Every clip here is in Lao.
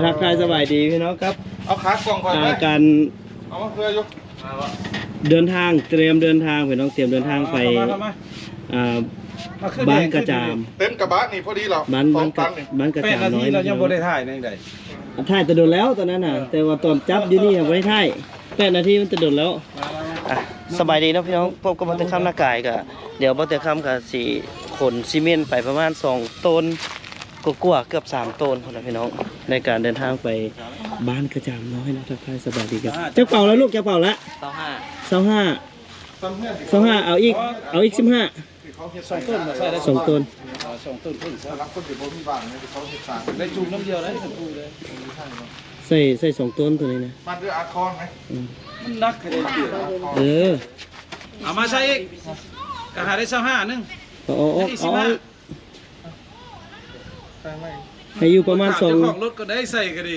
ທັກທາຍສະບາຍດີພີ່ນ້ອງຄັບ ເອົາຂາກ່ອງກ່ອນ ອ່າ ໄປ ການ ເອົາມາເພື່ອຢູ່ ເດີນທາງ ຕຽມເດີນທາງ ພີ່ນ້ອງ ຕຽມເດີນທາງໄປ ເຂົ້າມາ ເຂົ້າມາ ອ່າ ມາຂຶ້ນ ບ້ານກະຈາມ ເຕັມກະບະນີ້ພໍດີແລ້ວ ບ້ານ ສອງຕັນນີ້ ບ້ານກະຈາມ ແປດນາທີ ນ້ອຍ ເຮົາຍັງບໍ່ໄດ້ຖ່າຍແນວໃດ ຖ່າຍແຕ່ດົນແລ້ວຕອນນັ້ນນະ ເອີ ແຕ່ວ່າຕອນຈັບຢູ່ນີ້ຍັງບໍ່ໄດ້ຖ່າຍ ແປດນາທີມັນແຕ່ດົນແລ້ວ ອ່ະ ສະບາຍດີເນາະພີ່ນ້ອງ ພົບກັບບ່າວແຕງຄຳນາກາຍ ກະດຽວບ່າວແຕງຄຳກະຊິຂົນຊີເມັນໄປປະມານສອງໂຕນກວ່າໆ ເກືອບສາມໂຕນພຸ້ນລະພີ່ນ້ອງ ໃນການເດີນທາງໄປບ້ານກະຈາມນ້ອຍເນາະ ທັກທາຍສະບາຍດີກັນ ຈັກເປົາລະລູກ ຈັກເປົາລະ ຊາວຫ້າ ຊາວຫ້າ ຊາວຫ້າ ເອົາອີກ ເອົາອີກສິບຫ້າ ສອງໂຕນບໍ່ໃສ່ໄດ້ ສອງໂຕນ ເອີ ສອງໂຕນເຄິ່ງ ສຳລັບຄົນທີ່ບໍ່ມີບ້ານນີ້ ເຂົາເຮັດສ້າງ ໄດ້ຈູງນຳດຽວໄດ້ ສຳພູໄດ້ ໃສ່ ໃສ່ສອງໂຕນໂຕນີ້ນະ ມັນຄືອາຄອນໄໝ ອືມ ມັນໜັກໃຫ້ໄດ້ເຕີບ ເອີ ເອົາມາໃສ່ອີກ ກະຫາໄດ້ຊາວຫ້າໜຶ່ງ ເອົາ ເອົາ ເອົາ ໃຫ້ຢູ່ປະມານສອງ ເຈົ້າຂອງລົດກໍໄດ້ໃສ່ກໍດີ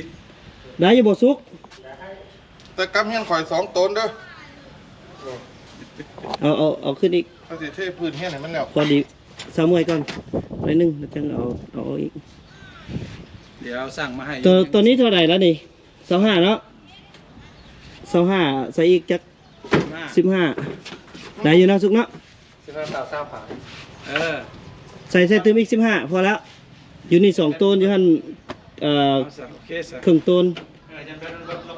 ໄດ້ຢູ່ບໍ່ສຸກ? ແຕ່ກັບເຮືອນຂ້ອຍສອງໂຕນເດີ ເອົາ ເອົາ ເອົາຂຶ້ນອີກ ຂ້ອຍຊິເທພື້ນເຮືອນໃຫ້ມັນແລ້ວ ພໍດີ ຊາວມວຍກ່ອນໜ້ອຍໜຶ່ງ ແລ້ວຈັ່ງເອົາ ເອົາອອກອີກ ດຽວສັ່ງມາໃຫ້ ໂຕ ໂຕນີ້ເທົ່າໃດລະນີ້? ຊາວຫ້າເນາະ ຊາວຫ້າ ໃສ່ອີກຈັກ ສິບຫ້າ ສິບຫ້າ ໄດ້ຢູ່ເນາະ ສຸກເນາະ ສິບຫ້າ ຊາວ ຊາວ ເອີ ໃສ່ ໃສ່ຕື່ມອີກສິບຫ້າ ພໍແລ້ວ ຢູ່ນີ້ສອງໂຕນ ຢູ່ຫັ້ນ ເອີ ເອົາຊະ ໂອເຄຊະ ເຄິ່ງໂຕນ ເອີ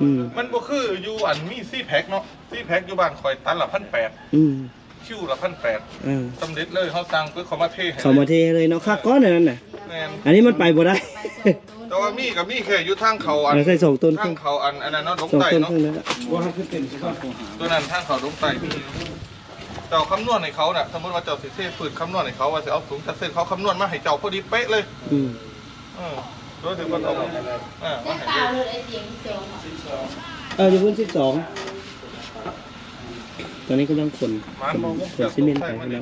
ອືມ ມັນບໍ່ຄືຢູ່ອັນມີຊີແພັກເນາະ ຊີແພັກຢູ່ບ້ານຂ້ອຍຕັນລະພັນແປດ ອືມ ຄິວລະພັນແປດ ເອີ ສຳເລັດເລີຍ ເຮົາສັ່ງປຶບເຂົາມາເທໃຫ້ ເຂົາມາເທໃຫ້ເລີຍເນາະ ຄັກກ່ອນອັນນັ້ນນະ ແມ່ນ ອັນນີ້ມັນໄປບໍ່ໄດ້ ແຕ່ວ່າມີກໍມີແຄ່ຢູ່ທາງເຂົ້າອັນ ເອີ ໃສ່ສອງໂຕນ ທາງເຂົ້າອັນ ອັນນັ້ນເນາະ ດົງໃຕ້ເນາະ ບໍ່ທັນຂຶ້ນເຕັມ ບໍ່ທັນຂຶ້ນເຕັມ ຕົວນັ້ນທາງເຂົ້າດົງໃຕ້ມີຢູ່ ເຈົ້າຄຳນວນໃຫ້ເຂົານະ ສົມມຸດວ່າເຈົ້າຊິເທພື້ນ ຄຳນວນໃຫ້ເຂົາວ່າຊິເອົາສູງຈັກເຊັນ ເຂົາຄຳນວນມາໃຫ້ເຈົ້າພໍດີເປະເລີຍ ອືມ ເອີ ໂດຍທີ່ບໍ່ຕ້ອງ ເອີ ມາໃຫ້ເລີຍ ເອີ ຢູ່ພຸ້ນສິບສອງ ຕອນນີ້ກຳລັງຂົນ ຂົນຊີເມັນໄປພີ່ນ້ອງ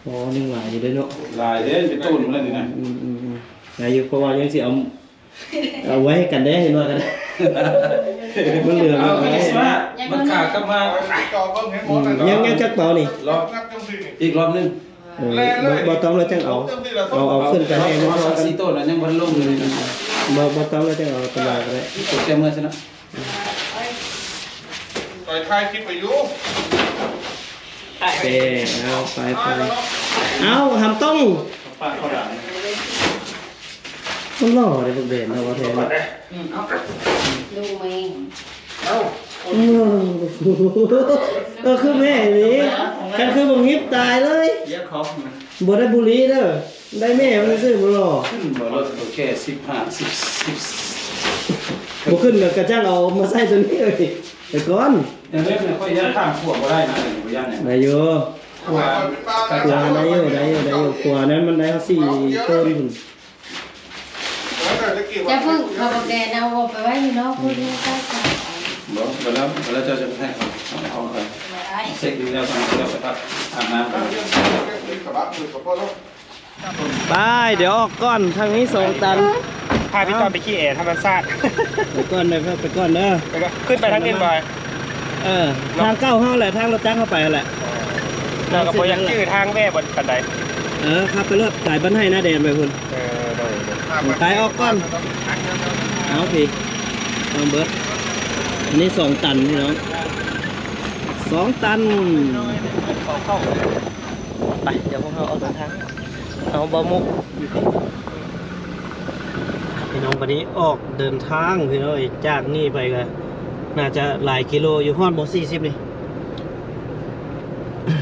ອໍ ຍັງຫຼາຍຢູ່ເດ້ເນາະ ຫຼາຍເດ້ ເປັນໂຕນພຸ້ນແຫຼະນີ້ນະ ອືມໆໆ ຫຼາຍຢູ່ ເພາະວ່າຍັງຊິເອົາ ເອົາໄວ້ໃຫ້ກັນແດ່ ເຫັນວ່າກັນ ມັນເຫຼືອ ເອົາ ມັນຂາກັບມາ ອືມ ຍັງ ຍັງຈັກເປົານີ້ ລອບ ອີກລອບໜຶ່ງ ເອີ ບໍ່ ບໍ່ຕ້ອງແລ້ວຈັ່ງເອົາ ເອົາ ເອົາຂຶ້ນໄປໃຫ້ມັນເທົ່າກັນ ສີ່ໂຕນ ຍັງບໍ່ລົງຢູ່ນີ້ນະ ບໍ່ ບໍ່ຕ້ອງແລ້ວຈັ່ງເອົາ ຕະຫຼາດກໍໄດ້ ຕົກແຕ່ເມື່ອຊະນະ ຂ້ອຍຖ່າຍຄລິບໄປຢູ່ ໂອເຄ ເອົາ ໄປ ໄປ ເອົາ ຫຳຕົງ ມັນຫຼໍ່ເດ້ ບັກເບນເນາະ ວ່າແທ້ເນາະ ອືມ ເອົາ ເອີ ຄືແມ່ນີ້ ຄັນຄືບັກຫຍິບຕາຍເລີຍ ບໍ່ໄດ້ບູລີເດີ ໄດ້ແມ່ມັນຊື່ບໍ່ຫຼໍ່ ຂຶ້ນບໍ່ລົດໂອເຄ ສິບຫ້າ ສິບ ສິບ ບໍ່ຂຶ້ນກໍກະຈັ່ງເອົາມາໃສ່ຕົວນີ້ເອີຍ ໄປກ່ອນ ຢ່າງເລັກນ້ອຍຂ້ອຍຢ້ານຂ້າມຂົວບໍ່ໄດ້ນະ ບໍ່ຢ້ານຫຍັງ ໄດ້ຢູ່ ຂົວ ຂົວໄດ້ຢູ່ ໄດ້ຢູ່ ໄດ້ຢູ່ ຂົວນັ້ນມັນໄດ້ຮອດສີ່ໂຕນພຸ້ນ ຢ່າເພິ່ງເອົາບັກແດນເອົາອອກໄປໄວ້ຢູ່ນອກພຸ້ນ ບໍ່ ບໍ່ແລ້ວ ບໍ່ແລ້ວເຈົ້າຈະໄປໃຫ້ເຂົາ ເອົາ ເອົາໄປ ເຊັກຢູ່ແລ້ວ ເອົາໄປອາບນ້ຳກ່ອນ ໄປ ດຽວອອກກ່ອນ ທາງນີ້ສອງຕັນ ພາພີ່ຕ້ອມໄປຂີ່ແອທຳມະຊາດ ໄປກ່ອນເດີ ໄປກ່ອນເດີ ຂຶ້ນໄປທາງອື່ນບໍ່ ເອີ ທາງເກົ່າເຮົາແຫຼະ ທາງລົດຈັກເຮົາໄປຫັ້ນແຫຼະ ເອີ ເຮົາກໍບໍ່ຢາກຈື່ທາງແວ່ປານໃດ ເອີ ຂັບໄປໂລດ ສາຍບ້ານໄຮ່ນາແດນໄປພຸ້ນ ເອີ ໂດຍ ໄປອອກກ່ອນ ເອົາພີ່ ເອົາເບິດ ອັນນີ້ສອງຕັນພີ່ນ້ອງ ສອງຕັນ ໄປ ດຽວພວກເຮົາອອກເດີນທາງ ເອົາບໍ່ມຸກ ພີ່ນ້ອງ ບັດນີ້ອອກເດີນທາງພີ່ນ້ອງເອີຍ ຈາກນີ້ໄປກໍໜ້າຈະຫຼາຍກິໂລຢູ່ ຮອດບໍ່ສີ່ສິບນີ້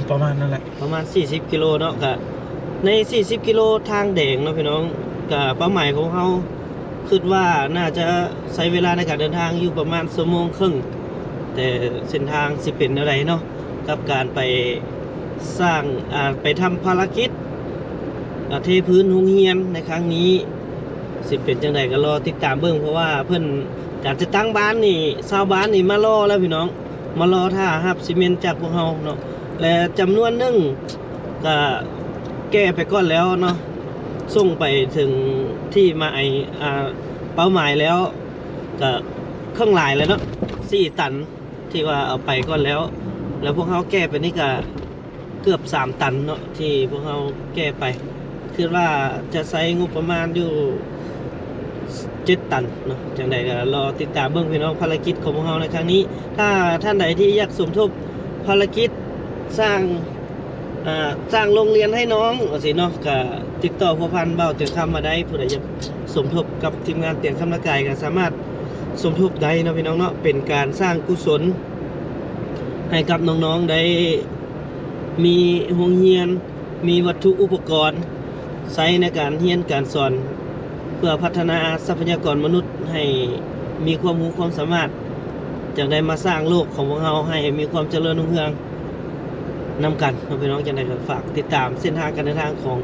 ປະມານນັ້ນແຫຼະ ປະມານສີ່ສິບກິໂລເນາະ ກະໃນສີ່ສິບກິໂລທາງແດງເນາະພີ່ນ້ອງ ກະເປົ້າໝາຍຂອງເຮົາ ຄິດວ່າໜ້າຈະໃຊ້ເວລາໃນການເດີນທາງຢູ່ປະມານຊົ່ວໂມງເຄິ່ງ ແຕ່ເສັ້ນທາງຊິເປັນແນວໃດເນາະ ກັບການໄປສ້າງ ອ່າ ໄປທຳພາລະກິດ ອ່າ ເທພື້ນໂຮງຮຽນໃນຄັ້ງນີ້ ຊິເປັນຈັ່ງໃດກໍລໍຕິດຕາມເບິ່ງ ເພາະວ່າເພິ່ນການຈັດຕັ້ງບ້ານນີ້ ຊາວບ້ານນີ້ມາລໍແລ້ວພີ່ນ້ອງ ມາລໍຖ້າຮັບຊີເມັນຈາກພວກເຮົາເນາະ ແລະ ຈຳນວນໜຶ່ງກໍແກ່ໄປກ່ອນແລ້ວເນາະ ສົ່ງໄປເຖິງທີ່ໝາຍ ອ່າ ເປົ້າໝາຍແລ້ວ ກໍເຄິ່ງຫຼາຍແລ້ວເນາະ ສີ່ຕັນ ທີ່ວ່າເອົາໄປກ່ອນແລ້ວ ແລ້ວພວກເຮົາແກ່ໄປນີ້ກະເກືອບສາມຕັນເນາະ ທີ່ພວກເຮົາແກ່ໄປ ຄິດວ່າຈະໃຊ້ງົບປະມານຢູ່ເຈັດຕັນເນາະ. ຈັ່ງໃດກໍລໍຕິດຕາມເບິ່ງພີ່ນ້ອງ ພາລະກິດຂອງພວກເຮົາໃນຄັ້ງນີ້. ຖ້າທ່ານໃດທີ່ຢາກສົມທົບພາລະກິດສ້າງ ອ່າ ສ້າງໂຮງຮຽນໃຫ້ນ້ອງ ຈັ່ງຊີ້ເນາະ ກໍຕິດຕໍ່ພົວພັນບ່າວຕຽງຄຳມາໄດ້. ຜູ້ໃດຢາກສົມທົບກັບທີມງານຕຽງຄຳນາກາຍ ກໍສາມາດສົມທົບໄດ້ເນາະ ພີ່ນ້ອງເນາະ. ເປັນການສ້າງກຸສົນໃຫ້ກັບນ້ອງໆໄດ້ມີໂຮງຮຽນ ມີວັດຖຸອຸປະກອນໃຊ້ໃນການຮຽນການສອນ ເພື່ອພັດທະນາຊັບພະຍາກອນມະນຸດໃຫ້ມີຄວາມຮູ້ຄວາມສາມາດ ຈັ່ງໄດ້ມາສ້າງໂລກຂອງພວກເຮົາໃຫ້ມີຄວາມຈະເລີນຮຸ່ງເຮືອງນຳກັນເນາະ ພີ່ນ້ອງ. ຈັ່ງໃດກໍຝາກຕິດຕາມເສັ້ນທາງການເດີນທາງຂອງ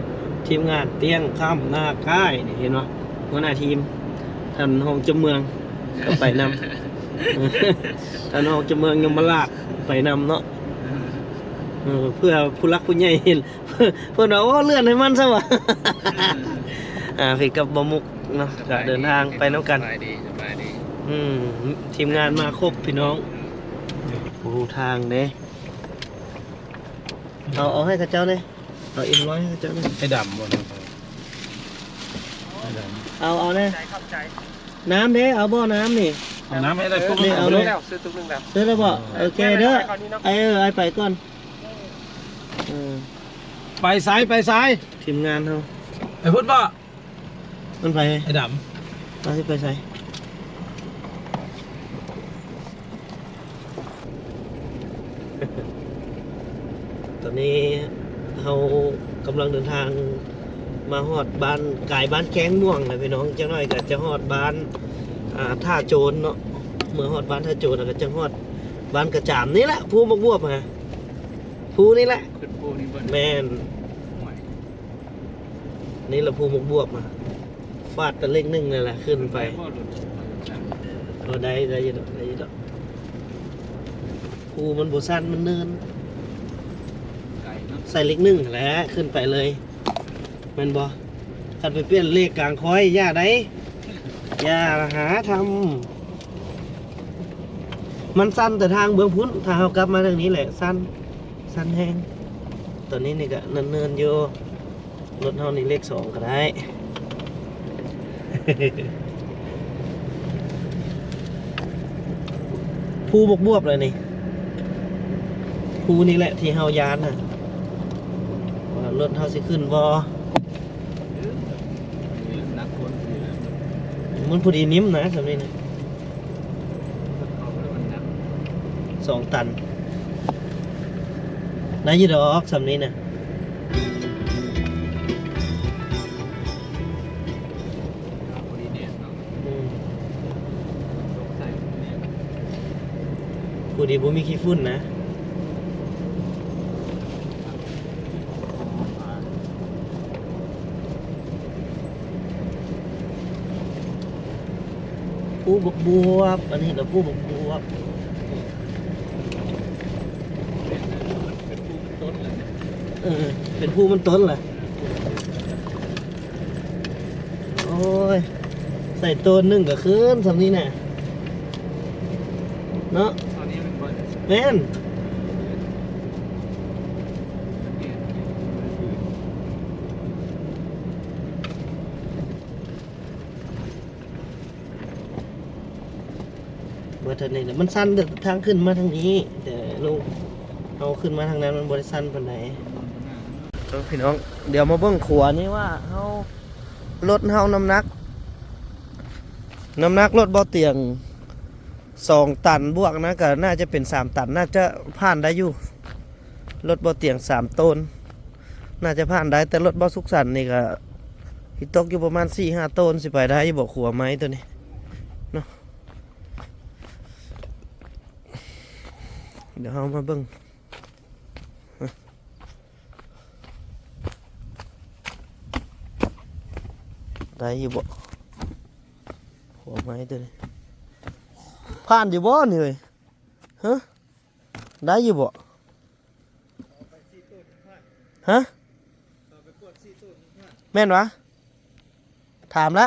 ທີມງານຕຽງຄຳນາກາຍນີ້ ເຫັນບໍ່ ຫົວໜ້າທີມ ທ່ານຮອງເຈົ້າເມືອງກໍໄປນຳ ທ່ານຮອງເຈົ້າເມືອງຍົມມະລາດໄປນຳເນາະ. ເອີ ເພື່ອຜູ້ຫຼັກຜູ້ໃຫຍ່ເຫັນ ເພິ່ນວ່າ ໂອ້ ເລື່ອນໃຫ້ມັນຊະວ່າ ອ່າ ພີ່ກັບບ່າວມຸກເນາະ ກໍເດີນທາງໄປນຳກັນ. ສະບາຍດີ ສະບາຍດີ. ອືມ ທີມງານມາຄົບພີ່ນ້ອງ. ໂອ້ ທາງເດ້ ເອົາ ເອົາໃຫ້ເຂົາເຈົ້າແດ່ ເອົາເອັມຮ້ອຍໃຫ້ເຂົາເຈົ້າແດ່. ໄອ້ດຳບໍ່ເນາະ ໄອ້ດຳ ເອົາ ເອົາແດ່. ນ້ຳເດ້ ເອົາບໍ່ ນ້ຳນີ້? ເອົານ້ຳໃຫ້ໄດ້ຕຸກໜຶ່ງ ເອົາເລີຍ ຊື້ຕຸກໜຶ່ງແລ້ວ ຊື້ແລ້ວບໍ່? ເອີ ໂອເຄເດີ ເອີ ໄອ້ໄປກ່ອນ. ເອີ ໄປໃສ ໄປໃສ ທີມງານເຮົາ ໄປພຸ້ນບໍ່? ມັນໄປ ໄອ້ດຳ ມັນຊິໄປໃສ? ຕອນນີ້ເຮົາກຳລັງເດີນທາງມາຮອດບ້ານ ກາຍບ້ານແກ້ງມ່ວງແລ້ວພີ່ນ້ອງ. ຈັກໜ້ອຍກໍຈະຮອດບ້ານ ອ່າ ທ່າໂຈນເນາະ. ເມື່ອຮອດບ້ານທ່າໂຈນແລ້ວກໍຈະຮອດບ້ານກະຈາມນີ້ແຫຼະ ພູບັກບວບຫັ້ນ ພູນີ້ແຫຼະ ຂຶ້ນພູນີ້ເບິ່ງ ແມ່ນ. ນີ້ລະພູໝາກບວບ ມາຟາດແຕ່ເລກໜຶ່ງນີ້ແຫຼະ ຂຶ້ນໄປ. ໂອ້ ໄດ້ ໄດ້ຢູ່ດອກ ໄດ້ຢູ່ດອກ. ພູມັນບໍ່ຊັນ ມັນເນີນ ໃສ່ເລກໜຶ່ງຫັ້ນແຫຼະ ຂຶ້ນໄປເລີຍ ແມ່ນບໍ່? ຄັນໄປປ່ຽນເລກກາງຄອຍ ຢ່າໄດ໋ ຢ່າຫາທຳ. ມັນຊັນແຕ່ທາງເບື້ອງພຸ້ນ ຖ້າເຮົາກັບມາທາງນີ້ແຫຼະ ຊັນ ຊັນແຮງ. ຕອນນີ້ນີ້ກະເນີນໆຢູ່ ລົດເຮົານີ້ເລກສອງກໍໄດ້. ພູບວບໆແລ້ວນີ້ ພູນີ້ແຫຼະທີ່ເຮົາຢ້ານນະ ວ່າລົດເຮົາຊິຂຶ້ນບໍ່. ມັນພໍດີນິ້ມນະ ສ່ຳນີ້ນະ ສອງຕັນ ໄດ້ຢູ່ດອກ ສ່ຳນີ້ນະ. ອືມ ພໍດີບໍ່ມີຂີ້ຝຸ່ນນະ. ພູບວບໆ ອັນນີ້ລະພູບວບໆ ເປັນພູມັນຕົ້ນລະ ເອີ ເປັນພູມັນຕົ້ນລະ. ໂອ້ຍ ໃສ່ໂຕນໜຶ່ງກໍຂຶ້ນສ່ຳນີ້ນະ ເນາະ. ແມ່ນ ເບິດເທົ່ານີ້ແຫຼະ ມັນຊັນແຕ່ທາງຂຶ້ນມາທາງນີ້ ແຕ່ລົງ ເຮົາຂຶ້ນມາທາງນັ້ນມັນບໍ່ໄດ້ຊັນປານໃດ. ເອີ ພີ່ນ້ອງ ດຽວມາເບິ່ງຂົວນີ້ວ່າເຮົາ ລົດເຮົານ້ຳໜັກ ນ້ຳໜັກລົດບໍ່ຕຽງ ສອງຕັນບວກນະ ກໍໜ້າຈະເປັນສາມຕັນ ໜ້າຈະຜ່ານໄດ້ຢູ່. ລົດບໍ່ຕຽງສາມໂຕນ ໜ້າຈະຜ່ານໄດ້ ແຕ່ລົດບໍ່ສຸກສັນນີ້ກໍຊິຕົກຢູ່ປະມານສີ່ຫ້າໂຕນ ຊິໄປໄດ້ຢູ່ບໍ່ ຂົວໄມ້ໂຕນີ້ເນາະ. ດຽວເຮົາມາເບິ່ງ ໄດ້ຢູ່ບໍ່ ຫົວໄມ້ຕົວນີ້ ຜ່ານຢູ່ບໍ່ນີ້ເອີຍ? ຮະ ໄດ້ຢູ່ບໍ່? ຮະ ແມ່ນຫວາ? ຖາມລະ.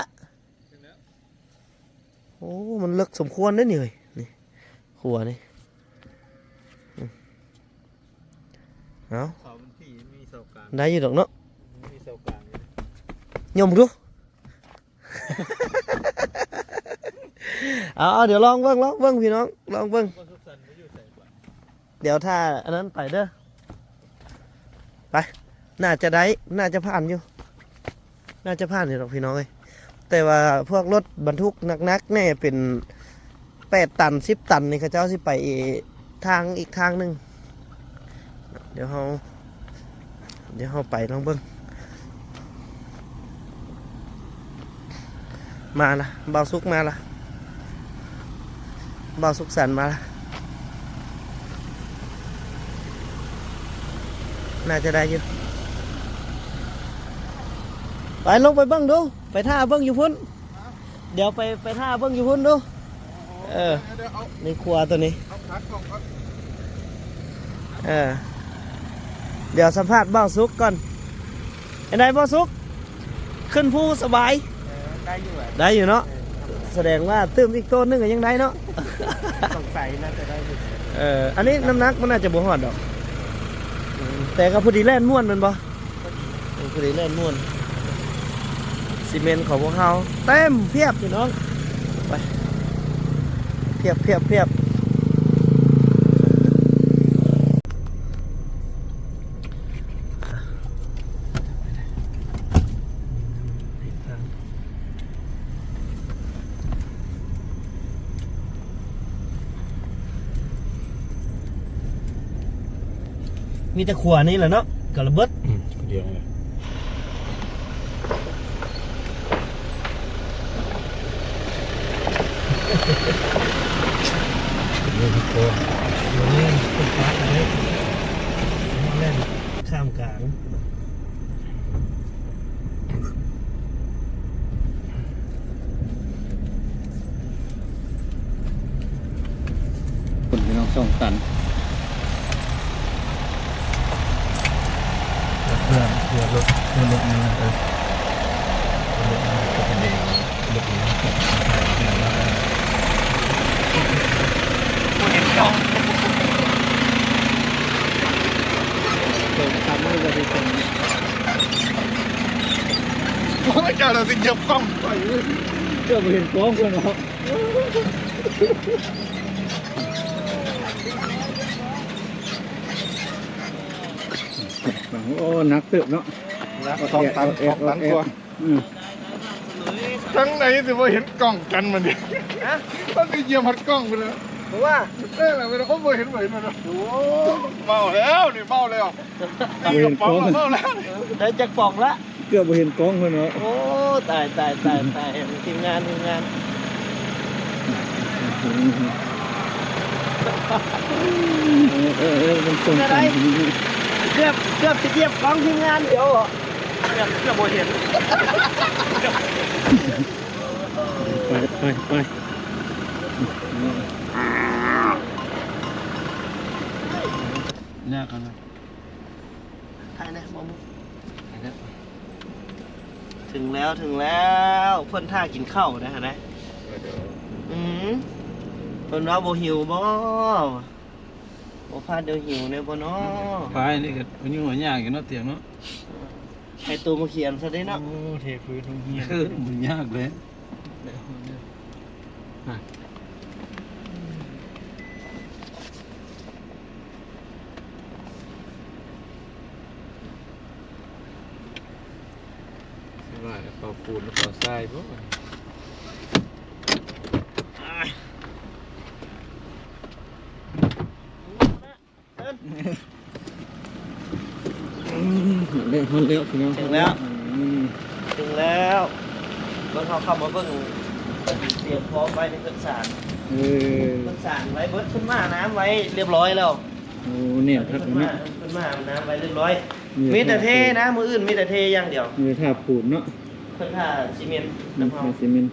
ໂອ້ ມັນເລິກສົມຄວນເດ້ນີ້ເອີຍ ນີ້ ຂົວນີ້ ອືມ ເອົາ ເສົາມັນທີ່ມີເສົາກາງ ໄດ້ຢູ່ດອກເນາະ ມີເສົາກາງຢູ່. ຍົມດູ. ເອົາໆ ດຽວລອງເບິ່ງ ລອງເບິ່ງພີ່ນ້ອງ ລອງເບິ່ງ. ດຽວຖ້າອັນນັ້ນໄປເດີ ໄປ. ໜ້າຈະໄດ້ ໜ້າຈະຜ່ານຢູ່ ໜ້າຈະຜ່ານຢູ່ດອກພີ່ນ້ອງເອີຍ. ແຕ່ວ່າພວກລົດບັນທຸກໜັກໆ ແນ່ເປັນແປດຕັນ ສິບຕັນນີ້ ເຂົາເຈົ້າຊິໄປທາງອີກທາງໜຶ່ງ. ດຽວເຮົາ ດຽວເຮົາໄປລອງເບິ່ງ. ມາລະ ບ່າວສຸກມາລະ ບ່າວສຸກສັນມາລະ. ໜ້າຈະໄດ້ຢູ່. ໄປ ລົງໄປເບິ່ງດູ ໄປຖ້າເບິ່ງຢູ່ພຸ້ນ. ດຽວໄປ ໄປຖ້າເບິ່ງຢູ່ພຸ້ນດູ. ເອີ ດຽວໆ ເອົາ ໃນຄົວໂຕນີ້ ເອົາຂາກອອກກ່ອນ. ເອີ ດຽວສຳພາດບ່າວສຸກກ່ອນ. ເປັນໃດບ່າວສຸກ? ຂຶ້ນພູສະບາຍ? ເອີ ໄດ້ຢູ່ແຫຼະ ໄດ້ຢູ່ເນາະ. ເອີ ສະແດງວ່າຕື່ມອີກໂຕໜຶ່ງກໍຍັງໄດ້ເນາະ. ສົງໄສໜ້າຈະໄດ້ຢູ່. ເອີ ອັນນີ້ນ້ຳໜັກມັນໜ້າຈະບໍ່ຮອດດອກ. ອືມ ແຕ່ກໍພໍດີແລ່ນມ່ວນແມ່ນບໍ່? ເອີ ພໍດີແລ່ນມ່ວນ. ຊີເມັນຂອງພວກເຮົາເຕັມພຽບພີ່ນ້ອງ ໄປ ພຽບໆໆ. ມີແຕ່ຂົວນີ້ແຫຼະເນາະ ກໍລະເບິດ. ອືມ ດຽວນີ້ ດຽວທຸກຄົນ ເລ່ນຂຶ້ນປາກເລີຍ ເລ່ນຂ້າມກາງ. ຄົນພີ່ນ້ອງ ສອງຕັນ. ເພື່ອ ເພື່ອລົດ ເພື່ອລົດນີ້ ເອີ ລົດນີ້ກໍເປັນເດ ລົດນີ້ ບໍ່ເຫັນເຂົາ ເອີ ຕາມມາບໍ່ເຫັນເຂົາ. ໂອ້ຍ ເຈົ້າລະຊິຢຽບກ້ອງຂ້ອຍ ເຈົ້າບໍ່ເຫັນກ້ອງຂ້ອຍເນາະ. ໂອ້ ໜັກເຕີບເນາະ ໜັກ ສອງຕັນ ສອງຕັນກວ່າ. ອືມ ທາງໃດຊິບໍ່ເຫັນກ້ອງກັນມັນນີ້ ຮະ? ມັນຊິຢຽບຮອດກ້ອງພຸ້ນລະ ບໍ່ວ່າ ເອີ ລະ ໂອ້ ບໍ່ເຫັນ ບໍ່ເຫັນ ບໍ່ເຫັນ. ໂອ້ ເມົາແລ້ວນີ້ ເມົາແລ້ວ. ບໍ່ເຫັນກ້ອງ ເມົາແລ້ວ ໄດ້ຈັກປ່ອງລະ ເກືອບບໍ່ເຫັນກ້ອງເພິ່ນເນາະ. ໂອ້ ຕາຍ ຕາຍ ຕາຍ ຕາຍ ທີມງານ ທີມງານ. ເອີ ເອີ ເອີ ມັນສົ່ງກັນ ເກືອບ ເກືອບຊິຢຽບກ້ອງທີມງານ ດຽວ ເກືອບ ເກືອບບໍ່ເຫັນ. ໄປ ໄປ ໄປ ຍາກເນາະ. ຖ່າຍແດ່ບໍ່ມຸກ ເຖິງແລ້ວ ເຖິງແລ້ວ. ເພິ່ນຖ້າກິນເຂົ້າໄດ໋ຫັ້ນນະ. ອືມ ເພິ່ນວ່າບໍ່ຫິວບໍ່? ບໍ່ພາດດຽວຫິວແດ່ບໍ່ນໍ? ໄປນີ້ກໍຫຍຸ້ງຍາກຢູ່ເນາະ ຕຽງເນາະ. ໃຫ້ໂຕມາຂຽນຊະເດ້ເນາະ. ໂອ້ ເທພື້ນໂຮງຮຽນ ເອີ ມັນຍາກເລີຍ. ຊິວ່າເຂົາປູນເຂົາຊາຍບໍ່? ອືມ ຮອດແລ້ວ ຮອດແລ້ວພີ່ນ້ອງ ເຖິງແລ້ວ ຮອດແລ້ວ. ອືມ ເຖິງແລ້ວ ເບິ່ງ ເຮົາເຂົ້າມາເບິ່ງ ຕຽມພ້ອມໄວ້ໃນເພິ່ນສານ ເອີ ເພິ່ນສານໄວ້ເບິດ ເພິ່ນມາອາບນ້ຳໄວ້ລຽບຮ້ອຍແລ້ວ. ໂອ້ ແໜ້ນຄັກເນາະ ເພິ່ນມາອາບນ້ຳໄວ້ລຽບຮ້ອຍ. ມີແຕ່ເທນະ ມື້ອື່ນມີແຕ່ເທຢ່າງດຽວ ມີແຕ່ຖ້າປູນເນາະ ເພິ່ນຖ້າຊີເມັນ ອືມ ນຳເຮົາ ຖ້າຊີເມັນ.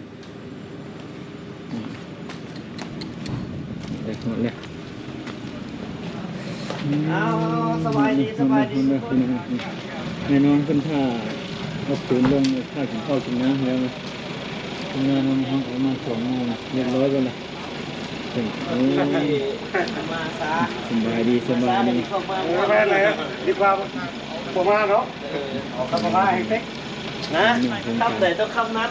ໄດ້ຮອດແລ້ວ ອືມ ເອົາ ສະບາຍດີ ສະບາຍດີ ຮອດແລ້ວ ຮອດແລ້ວ ພີ່ນ້ອງ. ແມ່ນ້ອງເພິ່ນຖ້າເອົາປູນລົງ ຖ້າກິນເຂົ້າກິນນ້ຳແລ້ວ ທີມງານເຮົາ ເຮົາປະມານສອງໂມງ ລຽບຮ້ອຍເບິດແລ້ວ. ໂອ້ ມາຊາ ສະບາຍດີ ສະບາຍດີ ມາຊາ ເຂົ້າມາ ໂອ້ຍ ແມ່ນແລ້ວ ດີກວ່າບໍ່ມາເນາະ. ເອີ ເອົາກັບມາໃຫ້ເຕັກ. ຮະ? ຄ່ຳໃດຕ້ອງຄ່ຳນັ້ນ.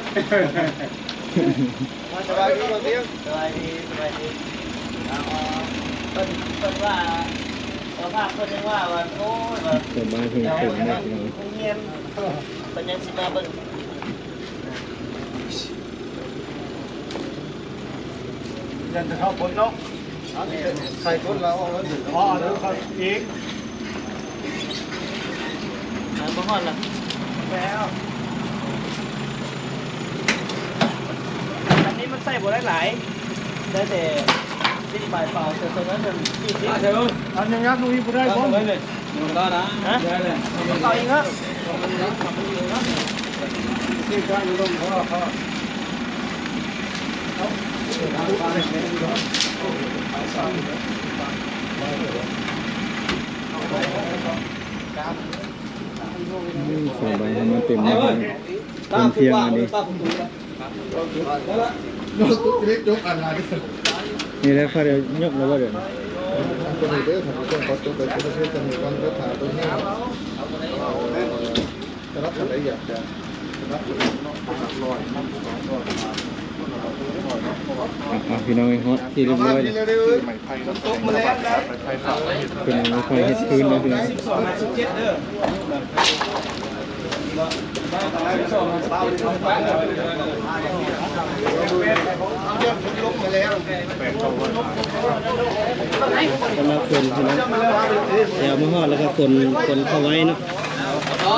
ສະບາຍດີ ສະບາຍດີ ສະບາຍດີ. ເອົາ ເພິ່ນ ເພິ່ນວ່າ ເຈົ້າພາບເພິ່ນຍັງວ່າ ວ່າ ໂອ້ຍ ວ່າ ເຈົ້າບ້ານເພິ່ນເປັນແບບນີ້ ໂຮງຮຽນ ເພິ່ນຍັງຊິມາເບິ່ງ. ຢ້ານຈະເຂົ້າຄົນເນາະ ໃສ່ຄົນລາວເອົາເງິນ ອໍ ເດີ ເຂົ້າອີກ ມາຮອດລະ ແລ້ວ ອັນນີ້ມັນໃສ່ບໍ່ໄດ້ຫຼາຍ ໄດ້ແຕ່ ສິບປາຍປອນ ແຕ່ຕົວນັ້ນມັນສີ່ສິບ ອັນຍັງຍັບລົງອີກບໍ່ໄດ້ບໍ່? ຮະ? ເອົາອີກເນາະ ອືມ ສາວໃບໃຫ້ມັນເຕັມເນາະ ເປັນພຽງອັນນີ້. ນີ້ແຫຼະ ຂ້ອຍໄດ້ຍົກແລ້ວບໍ່ດຽວນີ້? ອ່ະ ພີ່ນ້ອງເອີຍ ຮອດທີ່ຮຽບຮ້ອຍແລ້ວ ເພິ່ນເອົາໄປເຮັດຄືນແລ້ວ ພີ່ນ້ອງ. ກຳລັງເຂົ້າ ພີ່ນ້ອງ ແຕ່ເອົາມາຮອດແລ້ວກໍຂົນ ຂົນເຂົ້າໄວ້ເນາະ.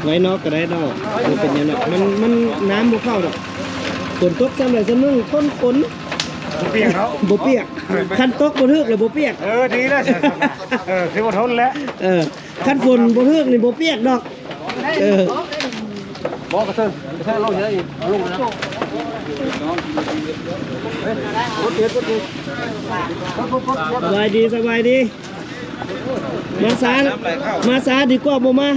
ໄວ້ນອກກໍໄດ້ເນາະ ບໍ່ເປັນຫຍັງດອກ ມັນ ມັນ ນ້ຳບໍ່ເຂົ້າດອກ ຝົນຕົກຊ່ຳໃດຊ່ຳໜຶ່ງ ທົນຝົນ ບໍ່ປຽກເນາະ ບໍ່ປຽກ ຄັນຕົກບໍ່ຖືກແລ້ວບໍ່ປຽກ. ເອີ ດີແລ້ວ ເອີ ຖືວ່າທົນແລ້ວ ເອີ ຄັນຝົນບໍ່ຖືກນີ້ບໍ່ປຽກດອກ. ເອີ ບໍ່ ກະເທີ ກະເທີລົງເລີຍ ເອົາລົງນະ ສະບາຍດີ ສະບາຍດີ. ມາຊ້າ ມາຊ້າດີກວ່າບໍ່ມາ.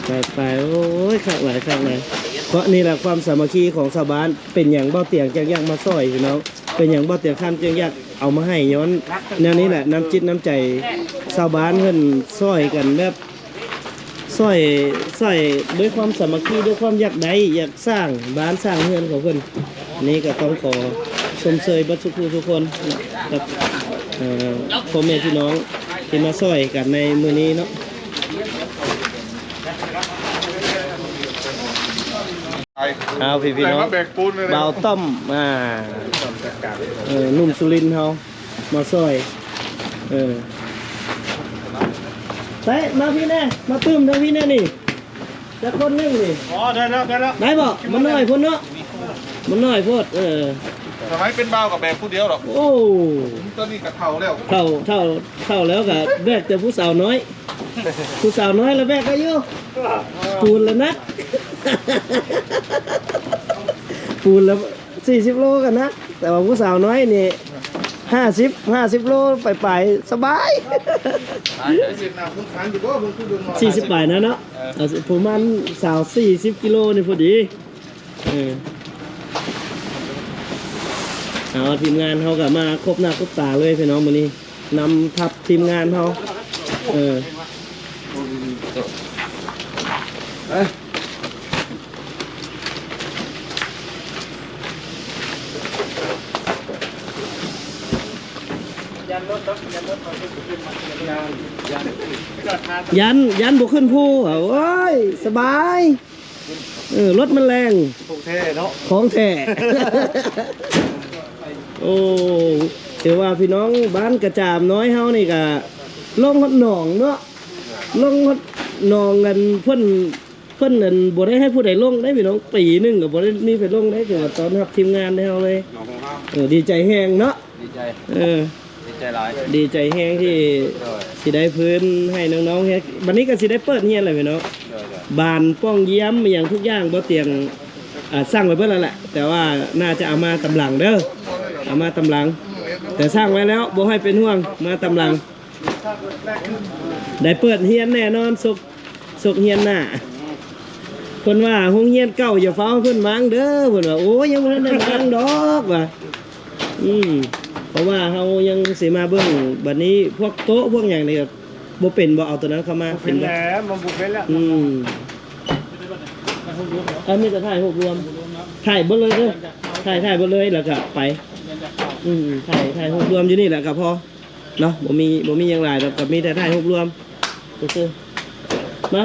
ໄປ ໄປ ໂອ້ຍ ຄັກຫຼາຍ ຄັກຫຼາຍ ເພາະນີ້ແຫຼະຄວາມສາມັກຄີຂອງຊາວບ້ານ. ເປັນຫຍັງບ່າວຕຽງຈຶ່ງຢາກມາຊ່ອຍພີ່ນ້ອງ ເປັນຫຍັງບ່າວຕຽງຄຳຈຶ່ງຢາກເອົາມາໃຫ້ ຍ້ອນແນວນີ້ແຫຼະ ນ້ຳຈິດນ້ຳໃຈຊາວບ້ານເພິ່ນຊ່ອຍກັນແບບ ຊ່ອຍ ຊ່ອຍດ້ວຍຄວາມສາມັກຄີ ດ້ວຍຄວາມຢາກໄດ້ ຢາກສ້າງບ້ານສ້າງເຮືອນຂອງເພິ່ນ. ນີ້ກໍຕ້ອງຂໍຊົມເຊີຍເບິດທຸກຜູ້ທຸກຄົນເນາະ ກັບ ເອີ ພໍ່ແມ່ພີ່ນ້ອງທີ່ມາຊ່ອຍກັນໃນມື້ນີ້ເນາະ. ເອົາ ພີ່ ພີ່ນ້ອງ ບ່າວຕ້ອມ ອ່າ ເອີ ໜຸ່ມສຸລິນເຮົາ ມາຊ່ອຍ ເອີ ໄປ ມາພີ້ແດ່ ມາຕື່ມທາງພີ້ແດ່ນີ້ ຈັກຄົນໜຶ່ງນີ້. ອໍ ໄດ້ແລ້ວ ໄດ້ແລ້ວ ໄດ້ບໍ່? ມັນໜ້ອຍໂພດເນາະ ມັນໜ້ອຍໂພດ ເອີ ສະໄໝເປັນບ່າວກໍແບກຜູ້ດຽວດອກ. ໂອ້ ຕອນນີ້ກໍເຖົ້າແລ້ວ ເຖົ້າ ເຖົ້າ ເຖົ້າແລ້ວກໍແບກແຕ່ຜູ້ສາວນ້ອຍ ຜູ້ສາວນ້ອຍລະແບກໄດ້ຢູ່ ປູນລະໜັກ ປູນລະສີ່ສິບໂລກໍໜັກ ແຕ່ວ່າຜູ້ສາວນ້ອຍນີ້ຫ້າສິບ ຫ້າສິບໂລປາຍໆ ສະບາຍ ສີ່ສິບປາຍນະເນາະ ເອີ ປະມານສາມສິບ ສີ່ສິບກິໂລນີ້ພໍດີ. ເອີ ເອົາ ທີມງານເຮົາກໍມາຄົບໜ້າຄົບຕາເລີຍພີ່ນ້ອງ ມື້ນີ້ນຳທັບທີມງານເຮົາ ເອີ ຢ້ານ ຢ້ານບໍ່ຂຶ້ນພູ ໂອ້ຍ ສະບາຍ. ເອີ ລົດມັນແຮງ ຂອງແທ້ເນາະ ຂອງແທ້ ໂອ້ ຖືວ່າພີ່ນ້ອງບ້ານກະຈາມນ້ອຍເຮົານີ້ກະລົງຮອດໜອງເນາະ ລົງຮອດໜອງ ອັນເພິ່ນ ເພິ່ນ ອັນ ບໍ່ໄດ້ໃຫ້ຜູ້ໃດລົງເດ້ພີ່ນ້ອງ ປີໜຶ່ງກໍບໍ່ໄດ້ມີໃຜລົງເດ້ ຖືວ່າຕ້ອນຮັບທີມງານໃຫ້ເຮົາເລີຍ ໜອງຂອງເຮົາ ເອີ ດີໃຈແຮງເນາະ ດີໃຈ ເອີ ດີໃຈຫຼາຍ ດີໃຈແຮງທີ່ ໂດຍ ຊິໄດ້ພື້ນໃຫ້ນ້ອງໆເຮັດ ບັດນີ້ກໍຊິໄດ້ເປີດຮຽນແລ້ວພີ່ນ້ອງ ໂດຍໆ ບານປ່ອງຢ້ຽມອີ່ຫຍັງທຸກຢ່າງ ບໍ່ຕຽງ ອ່າ ສັ່ງໄວ້ເບິດແລ້ວແຫຼະ ແຕ່ວ່າໜ້າຈະເອົາມາຕຳຫຼັງເດີ ເອົາມາຕຳຫຼັງ ແຕ່ສັ່ງໄວ້ແລ້ວ ບໍ່ໃຫ້ເປັນຫ່ວງ ມາຕຳຫຼັງ. ໄດ້ເປີດຮຽນແນ່ນອນ ສົກ ສົກຮຽນໜ້າ. ເພິ່ນວ່າໂຮງຮຽນເກົ່າຢ່າຟ້າວໃຫ້ເພິ່ນມ້າງເດີ ເພິ່ນວ່າ ໂອ້ຍ ຍັງບໍ່ທັນໄດ້ມ້າງດອກວ່າ. ອືມ ເພາະວ່າເຮົາຍັງຊິມາເບິ່ງ ບັດນີ້ພວກໂຕະພວກຫຍັງນີ້ ບໍ່ເປັນບໍ່ ເອົາໂຕນັ້ນເຂົ້າມາ ເປັນບໍ່? ບໍ່ເປັນແລ້ວ ມັນບໍ່ເປັນແລ້ວ. ອືມ ອັນນີ້ກໍຖ່າຍຮູບລວມ ຖ່າຍເບິດເລີຍເດີ ຖ່າຍ ຖ່າຍເບິດເລີຍ ແລ້ວກໍໄປ. ອືມ ຖ່າຍ ຖ່າຍຮູບລວມຢູ່ນີ້ແຫຼະກໍພໍເນາະ ບໍ່ມີ ບໍ່ມີຫຍັງຫຼາຍດອກ ກໍມີແຕ່ຖ່າຍຮູບລວມຊື່ໆ. ມາ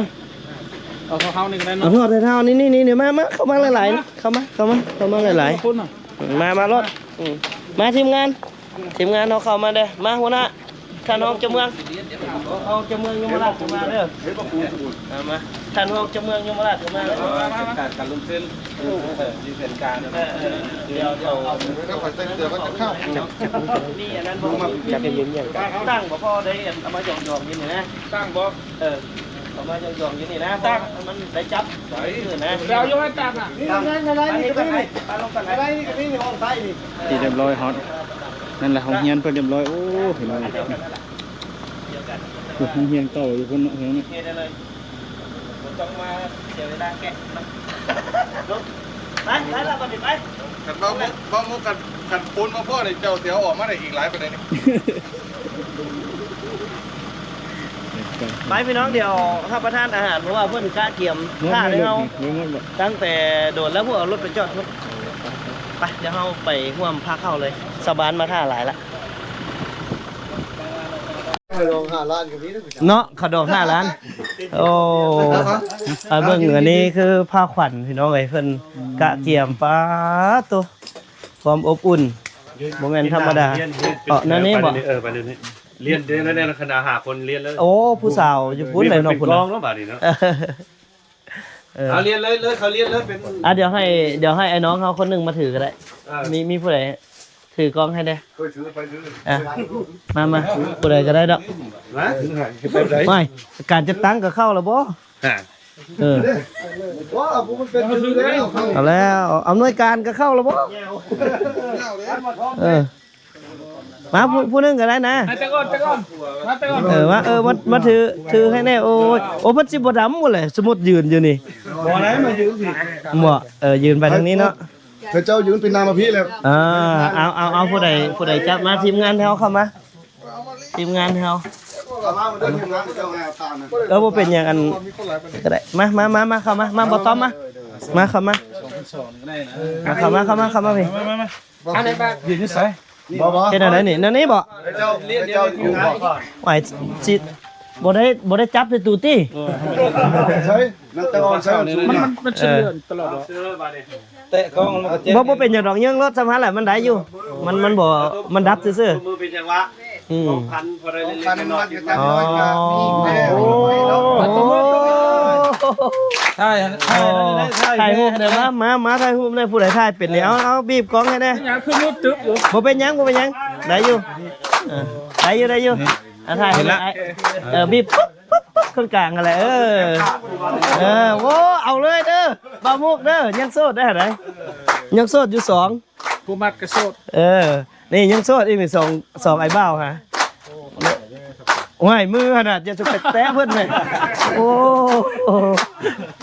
ເອົາເທົ່ານີ້ກໍໄດ້ເນາະ ເອົາເທົ່ານີ້ ນີ້ ນີ້ ນີ້ ມາ ມາ ເຂົ້າມາຫຼາຍໆ ເຂົ້າມາ ເຂົ້າມາ ເຂົ້າມາຫຼາຍໆ ມາ ມາໂລດ. ອືມ ມາທີມງານ ທີມງານເຮົາເຂົ້າມາເດີ ມາຫົວໜ້າ ທ່ານຮອງເຈົ້າເມືອງ ຮອງເຈົ້າເມືອງຍົມມະລາດເຂົ້າມາເດີ ເອີ ມາ ທ່ານຮອງເຈົ້າເມືອງຍົມມະລາດເຂົ້າມາເດີ ເອີ ຈັດການການລົງທຶນ ເອີ ມີແຜນການ ເອີ ເອີ ດຽວ ດຽວ ດຽວຂ້ອຍໃສ່ເສື້ອກ່ອນຈະເຂົ້າ ມີອັນນັ້ນບໍ່ ຈັກເປັນຫຍັງ ຕັ້ງບໍ່ພໍໄດ້ ເອົາມາຢອງໆຢູ່ນີ້ນະ ຕັ້ງບໍ່ ເອີ ເອົາມາຢອງໆຢູ່ນີ້ນະ ຕັ້ງ ມັນໄດ້ຈັບ ໄດ້ ເອີ ນະ ດາວຢູ່ໃຫ້ຕັ້ງນະ ນີ້ ນັ້ນ ນັ້ນ ນີ້ກໍໄດ້ ປາລົງກັນ ໄດ້ ນີ້ກໍມີ ນີ້ຫ້ອງໃຕ້ນີ້ ທີ່ຮຽບຮ້ອຍຮອດ ນັ້ນແຫຼະ ໂຮງຮຽນເພິ່ນຮຽບຮ້ອຍ. ໂອ້ ພີ່ນ້ອງ ໂຮງຮຽນເກົ່າຢູ່ພຸ້ນເນາະ ເຮັດໄດ້ເລີຍ ບໍ່ຕ້ອງມາເສຍເວລາແກະເນາະ ໄປ ໄປລະ ບັດນີ້ໄປ ຄັນເວົ້າ ເວົ້າໝູ່ ຄັນ ຄັນປູນມາພໍ້ນີ້ ເຈົ້າຊິເອົາອອກມາໄດ້ອີກຫຼາຍປານໃດນີ້? ໄປພີ່ນ້ອງ ດຽວຮັບປະທານອາຫານ ເພາະວ່າເພິ່ນກະກຽມຖ້າໃຫ້ເຮົາ ຕັ້ງແຕ່ດົນແລ້ວ ພວກເອົາລົດໄປຈອດພຸ້ນ. ໄປ ດຽວເຮົາໄປຮ່ວມພາເຂົ້າເລີຍ ຊາວບ້ານມາຖ້າຫຼາຍລະ ເນາະ ເຂົ້າດອງຫ້າລ້ານ ໂອ້ ມາເບິ່ງ ອັນນີ້ຄືຜ້າຂວັນພີ່ນ້ອງເອີຍ ເພິ່ນກະກຽມ ປາໂຕ ຄວາມອົບອຸ່ນ ບໍ່ແມ່ນທຳມະດາ ເນາະ ແນວນີ້ບໍ? ເອີ ໄປເລີຍນີ້ ລຽນໄດ້ແລ້ວ ໃນຄະນະຫ້າຄົນລຽນເລີຍ ໂອ້ ຜູ້ສາວຢູ່ພຸ້ນເລີຍເນາະ ເປັນກອງເນາະ ບາດນີ້ເນາະ ເອີ ເອົາ ລຽນເລີຍ ເລີຍ ເຂົາລຽນເລີຍ ເປັນ ອ່ະ ດຽວໃຫ້ ດຽວໃຫ້ອ້າຍນ້ອງເຮົາຄົນໜຶ່ງມາຖືກໍໄດ້ ເອີ ມີ ມີຜູ້ໃດຖືກ້ອງໃຫ້ແດ່? ຂ້ອຍຖື ຂ້ອຍຖື ອ່ະ ມາ ມາ ຜູ້ໃດກໍໄດ້ດອກ ມາ ໄປໃດ ໄປ ການຈັດຕັ້ງກໍເຂົ້າແລ້ວບໍ່? ເອີ ເອົາແລ້ວ ອຳນວຍການກໍເຂົ້າແລ້ວບໍ່? ເອີ ມາຜູ້ ຜູ້ໜຶ່ງກໍໄດ້ນະ ມາແຕ່ກ່ອນ ແຕ່ກ່ອນ ມາແຕ່ກ່ອນ ເອີ ມາ ເອີ ມາ ມາຖື ຖືໃຫ້ແດ່ ໂອ້ຍ ໂອ້ ເພິ່ນຊິບໍ່ດຳບໍ່ແຫຼະ ສົມມຸດຢືນຢູ່ນີ້ ບໍ່ໄດ້ ມາຢືນພີ້ ບໍ່ ເອີ ຢືນໄປທາງນີ້ເນາະ ເຂົາເຈົ້າຢືນເປັນໜ້າມາພີ້ແລ້ວ ອ່າ ເອົາ ເອົາ ເອົາ ຜູ້ໃດ ຜູ້ໃດຈັບມາ ທີມງານເຮົາເຂົ້າມາ ທີມງານເຮົາ ເອີ ບໍ່ເປັນຫຍັງ ອັນ ກໍໄດ້ ມາ ມາ ມາ ມາ ເຂົ້າມາ ມາ ບໍ່ຕ້ອມ ມາ ມາ ເຂົ້າມາ ມາ ມາ ເຂົ້າມາ ເຂົ້າມາ ເຂົ້າມາພີ້ ມາ ມາ ມາ ອັນນີ້ ຢືນຢູ່ໃສ? ບໍ່ ບໍ່ ເຮັດແນວໃດນີ້? ແນວນີ້ບໍ່? ເຈົ້າ ເຈົ້າຢູ່ບໍ່? ໄວ້ຊິ ບໍ່ໄດ້ ບໍ່ໄດ້ຈັບໃສ່ຕູຕິ? ໃຊ່ ນັກຕະອອນໃສ່ ມັນ ມັນ ມັນເຊື່ອມຕະຫຼອດບໍ່? ແຕະກ້ອງມັນກໍເຈັບ ບໍ່ ບໍ່ເປັນຫຍັງດອກ ເຍິງໂລດ ສ່ຳຫັ້ນແຫຼະ ມັນໄດ້ຢູ່ ມັນ ມັນບໍ່ ມັນດັບຊື່ໆ ມືເປັນຈັງຫວະ ອືມ ຂອງພັນ ພໍໄດ້ເລັກໆນ້ອຍໆ ຂອງພັນ ອໍ ໂອ້ ຖ່າຍ ຖ່າຍ ຖ່າຍ ຖ່າຍຮູບແດ່ ຖ່າຍຮູບແດ່ ມາ ມາ ມາ ຖ່າຍຮູບແດ່ ຜູ້ໃດຖ່າຍເປັນນີ້ ເອົາ ເອົາ ບີບກ້ອງໃຫ້ແດ່ ເປັນຫຍັງຄືມືຕຶບຢູ່? ບໍ່ເປັນຫຍັງ ບໍ່ເປັນຫຍັງ ໄດ້ຢູ່ ເອີ ໄດ້ຢູ່ ໄດ້ຢູ່ ນີ້ ອ່ະ ຖ່າຍໃຫ້ ເຫັນລະ ເອີ ບີບ ປຶບ ປຶບ ປຶບ ຄົນກາງຫັ້ນແຫຼະ ເອີ ເອີ ໂອ້ ເອົາເລີຍເດີ ບ່າວມຸກເດີ ຍັງໂສດໄດ້ຫັ້ນໃດ ຍັງໂສດຢູ່ສອງ ຜູ້ມັກກໍໂສດ ເອີ ນີ້ຍັງໂສດອີກນີ້ ສອງ ສອງອ້າຍບ່າວຫາ ໂອ້ຍ ມືຂະໜາດ ຢ່າຈະໄປແຕະເພິ່ນແມ່ ໂອ້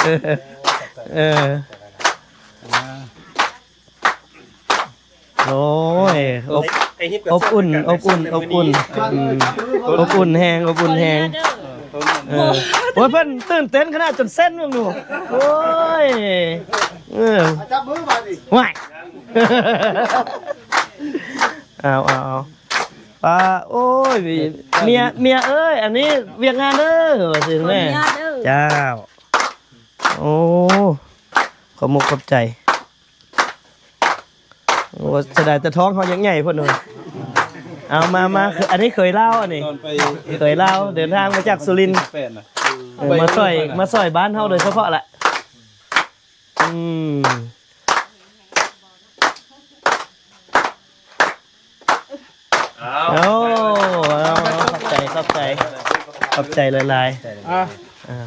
ເອີ ເອີ ໂອ້ຍ ອົບ ອົບອຸ່ນ ອົບອຸ່ນ ອົບອຸ່ນ ອືມ ອົບອຸ່ນແຮງ ອົບອຸ່ນແຮງ ເອີ ໂອ້ຍ ເພິ່ນຕື່ນເຕັ້ນຂະໜາດຈົນເສັ້ນເບິ່ງດູ ໂອ້ຍ ເອີ ຈັບມືບາດນີ້ ວ້າຍ ເອົາ ເອົາ ເອົາ ປ້າ ໂອ້ຍ ເມຍ ເມຍເອີຍ ອັນນີ້ວຽກງານເດີ ວ່າຊີ້ແມ່ ຂໍອະນຸຍາດເດີ ເຈົ້າ ໂອ້ ຂອບມຸກຂອບໃຈ ໂອ້ ເສຍດາຍແຕ່ທ້ອງເຮົາຍັງໃຫຍ່ພຸ້ນເນາະ ເອົາ ມາ ມາ ອັນນີ້ເຂີຍລາວ ອັນນີ້ ຕອນໄປ ເຂີຍລາວ ເດີນທາງມາຈາກສຸລິນ ແປດນະ ເອີ ມາຊ່ອຍ ມາຊ່ອຍບ້ານເຮົາໂດຍສະເພາະລະ ອືມ ເອົາ ໂອ້ ເອົາ ເອົາ ຂອບໃຈ ຂອບໃຈ ຂອບໃຈຫຼາຍໆ ອ່າ ອ່າ.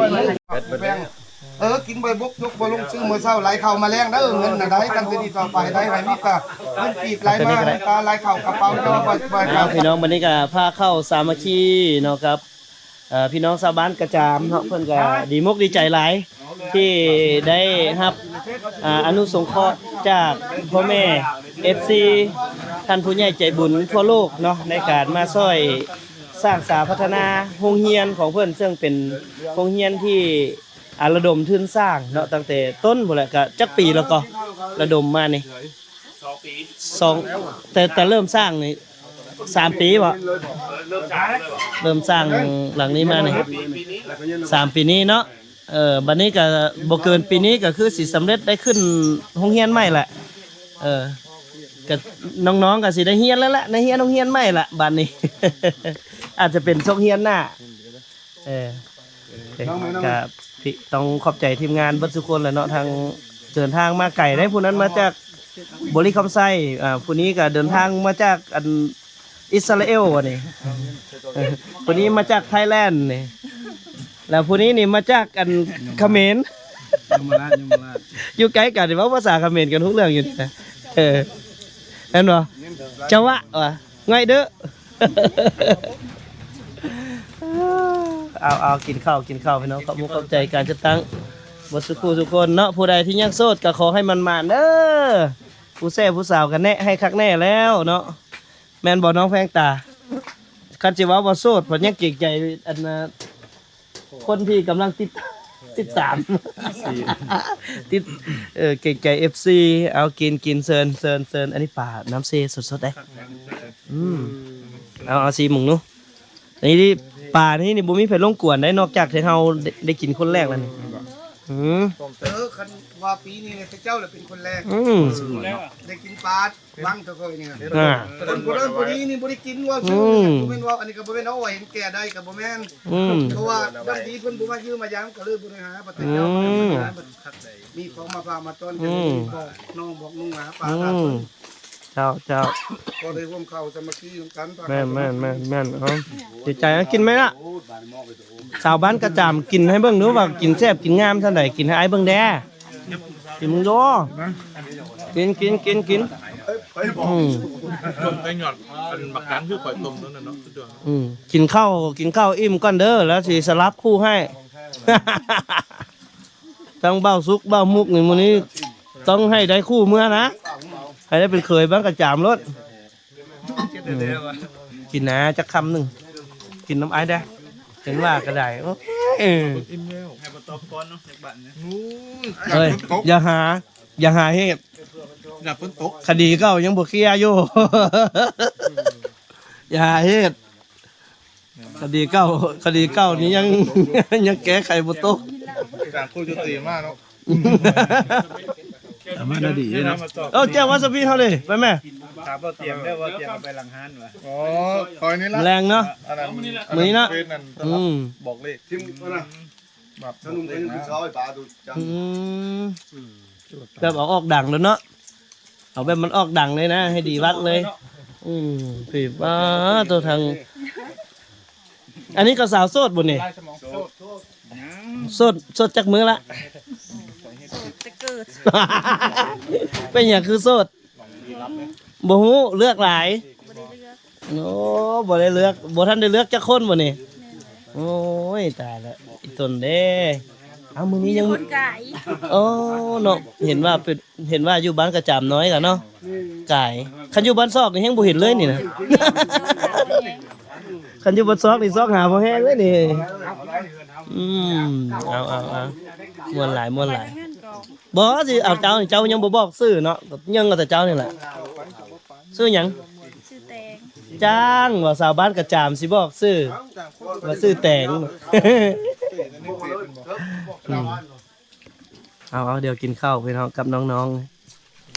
ເອີ ກິນບໍ່ບົກ ຍົກບໍ່ລົງ ຊື້ມື້ເຊົ້າ ໄຫຼເຂົ້າມາແລງເດີ ເງິນນະໄດ້ ຄັນເປັນອີ່ຕໍ່ໄປໄດ້ ໃຫ້ມີແຕ່ເງິນກີບໄຫຼມາ ເງິນຕາໄຫຼເຂົ້າກະເປົາ ແຕ່ວ່າບໍ່ ບໍ່ ເອົາ ພີ່ນ້ອງ ບັດນີ້ກະພາເຂົ້າສາມັກຄີເນາະ ກັບ ເອີ ພີ່ນ້ອງຊາວບ້ານກະຈາມເນາະ ເພິ່ນກະດີມົກດີໃຈຫຼາຍ ທີ່ໄດ້ຮັບ ອາ ອະນຸສົງເຄາະຈາກພໍ່ແມ່ ເອັຟຊີ ທ່ານຜູ້ໃຫຍ່ໃຈບຸນທົ່ວໂລກເນາະ ໃນການມາຊ່ອຍສ້າງສາພັດທະນາໂຮງຮຽນຂອງເພິ່ນ ເຊິ່ງເປັນໂຮງຮຽນທີ່ ອາ ລະດົມທຶນສ້າງເນາະ ຕັ້ງແຕ່ຕົ້ນພຸ້ນແຫຼະ ກະຈັກປີແລ້ວກໍລະດົມມານີ້ ສອງ ແຕ່ ແຕ່ເລີ່ມສ້າງນີ້ສາມປີບໍ? ເລີ່ມສ້າງຫຼັງນີ້ມານີ້ສາມປີນີ້ເນາະ ເອີ ບັດນີ້ກະບໍ່ເກີນປີນີ້ກະຄືຊິສຳເລັດໄດ້ຂຶ້ນໂຮງຮຽນໃໝ່ແຫຼະ ເອີ ກະນ້ອງໆກະຊິໄດ້ຮຽນແລ້ວແຫຼະ ໄດ້ຮຽນໂຮງຮຽນໃໝ່ແຫຼະ ບັດນີ້ ອາດຈະເປັນຊົກຮຽນໜ້າ ເອີ ກະຕ້ອງຂອບໃຈທີມງານເບິດທຸກຄົນແຫຼະເນາະ ທັງເດີນທາງມາໄກເດ້ ຜູ້ນັ້ນມາຈາກບໍລິຄຳໄຊ ອາ ຜູ້ນີ້ກະເດີນທາງມາຈາກອັນອິດສະຣາເອວນີ້ ຜູ້ນີ້ມາຈາກໄທແລນນີ້ ແລ້ວຜູ້ນີ້ນີ້ມາຈາກອັນຂະເໝນ ຍົມມະລາດ ຍົມມະລາດ ຢູ່ໃກ້ກັນ ເວົ້າພາສາຂະເໝນກັນຮູ້ເລື່ອງຢູ່ນີ້ນະ ເອີ ແມ່ນບໍ່? ຈະວະ ວ່າ ງ່ອຍເດີ້ ເອົາ ເອົາ ກິນເຂົ້າ ກິນເຂົ້າ ພີ່ນ້ອງ ຂອບມຸກຂອບໃຈການຈັດຕັ້ງເບິດສູ່ຄູ່ສູ່ຄົນເນາະ ຜູ້ໃດທີ່ຍັງໂສດກໍຂໍໃຫ້ໝັ້ນໆເດີ້ ຜູ້ແຊຜູ້ສາວກໍແນະໃຫ້ຄັກແນ່ແລ້ວເນາະ ແມ່ນບໍ່ນ້ອງແພງຕາ? ຄັນຊິເວົ້າວ່າໂສດ ເພິ່ນຍັງເກງໃຈອັນນະ ຄົນທີ່ກຳລັງຕິດ ຕິດຕາມ ຕິດ ເອີ ເກງໃຈເອັຟຊີ ເອົາ ກິນ ກິນ ເຊີນ ເຊີນ ເຊີນ ອັນນີ້ປານ້ຳເຊສົດໆເດ້ ອືມ ເອົາ ເອົາຊີມເບິ່ງດູ ອັນນີ້ປານີ້ນີ້ບໍ່ມີໃຜລົງກວນໄດ້ ນອກຈາກທີ່ເຮົາໄດ້ ໄດ້ກິນຄົນແລກແລ້ວນີ້ ອືມ ເອີ ຄັນວ່າປີນີ້ເຂົາເຈົ້າລະເປັນຄົນແລກ ອືມ ໄດ້ກິນປາ ວັງຕະເຄີຍນີ້ນະ ອ່າ ຄົນຜູ້ນັ້ນຜູ້ນີ້ນີ້ບໍ່ໄດ້ກິນວ່າ ອືມ ບໍ່ແມ່ນວ່າ ອັນນີ້ກໍບໍ່ແມ່ນເອົາໄວ້ເຫັນແກ່ໃດກໍບໍ່ແມ່ນ ອືມ ເພາະວ່າດຳດີເພິ່ນບໍ່ມາຢ້ຽມມາຢາມ ກໍເລີຍບໍ່ໄດ້ຫາປະເທດເຈົ້າ ອືມ ມາເປັນຫຍັງ ມີຂອງມາຝາກມາຕ້ອນກັນ ອືມ ບອກນ້ອງບອກນຸ່ງຫາປາ ອືມ ເຈົ້າ ເຈົ້າ ກໍໄດ້ຮ່ວມເຂົ້າສາມັກຄີນຳກັນ ແມ່ນໆໆໆ ເອົາ ດີໃຈ ເອົາ ກິນໄໝລະ? ຊາວບ້ານກະຈາມ ກິນໃຫ້ເບິ່ງດູວ່າກິນແຊບກິນງາມສ່ຳໃດ ກິນໃຫ້ອ້າຍເບິ່ງແດ່ ກິນເບິ່ງດູ ກິນ ກິນ ກິນ ກິນ ອືມ ຕົ້ມໄກ່ຍອດ ອັນບັກການຄືຂ້ອຍຕົ້ມຕົວນັ້ນເນາະ ສຸດຍອດ ອືມ ກິນເຂົ້າ ກິນເຂົ້າອີ່ມກ່ອນເດີ ແລ້ວຊິສະຫຼັບຄູ່ໃຫ້ ທັງບ່າວສຸກ ບ່າວມຸກນີ້ ມື້ນີ້ຕ້ອງໃຫ້ໄດ້ຄູ່ເມືອນະ ໃຫ້ໄດ້ເປັນເຂີຍບ້ານກະຈາມໂລດ. ອືມ ກິນນະ ຈັກຄຳໜຶ່ງ ກິນນຳອ້າຍແດ່ ເຫັນວ່າກໍໄດ້ ໂອ້ຍ ອີ່ມແລ້ວ ໃຫ້ບໍ່ຕອບກ່ອນເນາະ ຈັກບາດນີ້ ໂອ້ຍ ເອີຍ ຝົນຕົກ ຢ່າຫາ ຢ່າຫາເຮັດ ຢ່າຝົນຕົກ ຄະດີເກົ່າຍັງບໍ່ເຄຍຢູ່ ຢ່າຫາເຮັດ ຄະດີເກົ່າ ຄະດີເກົ່ານີ້ຍັງ ຍັງແກ້ໄຂບໍ່ຕົກ ຈາກຜູ້ຈຸຕິມາເນາະ ອາມານະດີເນາະ ເອົາແຈ່ວວາຊາບິເຮົາເດ້ ໄປແມ່ ຖາມບໍ່ຕຽງເດີ ບໍ່ຕຽງເອົາໄປຫຼັງຮ້ານວ່າ ອໍ ຄອຍນີ້ລະ ແລງເນາະ ອັນນັ້ນ ມື້ນີ້ລະ ເຟສນັ້ນ ອືມ ບອກເລກ ແບບ ສະໜຸມກັນຄືເຂົາ ໄອ້ປາດູຈັງ ອືມ ແບບເອົາອອກດັງໂລດເນາະ ເອົາແບບມັນອອກດັງເລີຍນະ ໃຫ້ດີວັດເລີຍ ອືມ ຄືວ່າໂຕທາງ ອັນນີ້ກໍສາວໂສດບໍ່ນີ້ ໂສດ ໂສດຈັກມື້ລະ ໂສດແຕ່ເກີດ ເປັນຫຍັງຄືໂສດ ບໍ່ຮູ້ ເລືອກຫຼາຍ ບໍ່ໄດ້ເລືອກ ໂອ້ ບໍ່ໄດ້ເລືອກ ບໍ່ທັນໄດ້ເລືອກຈັກຄົນບໍ່ນີ້ ແມ່ນ ໂອ້ຍ ຕາຍລະ ອີຕົນເດ້ ເອົ້າ ມື້ນີ້ຍັງ ມີຄົນກາຍ ໂອ້ ເນາະ ເຫັນວ່າເປັນ ເຫັນວ່າຢູ່ບ້ານກະຈາມນ້ອຍກະເນາະ ກາຍ ຄັນຢູ່ບ້ານຊອກນີ້ແຮງບໍ່ເຫັນເລີຍນີ້ນະ ຄັນຢູ່ບ້ານຊອກນີ້ຊອກຫາບໍ່ແຮງເລີຍນີ້ ອືມ ເອົາ ເອົາ ເອົາ ມ່ວນຫຼາຍ ມ່ວນຫຼາຍ ບໍ່ ຊິເອົາເຈົ້າ ເຈົ້າຍັງບໍ່ບອກຊື່ເນາະ ຍັງເອົາແຕ່ເຈົ້ານີ້ແຫຼະ ຊື່ຫຍັງ? ຊື່ແຕງ ຈ້າງວ່າຊາວບ້ານກະຈາມຊິບອກຊື່ ວ່າຊື່ແຕງ ເອົາໆ ດຽວກິນເຂົ້າພີ່ນ້ອງກັບນ້ອງໆ.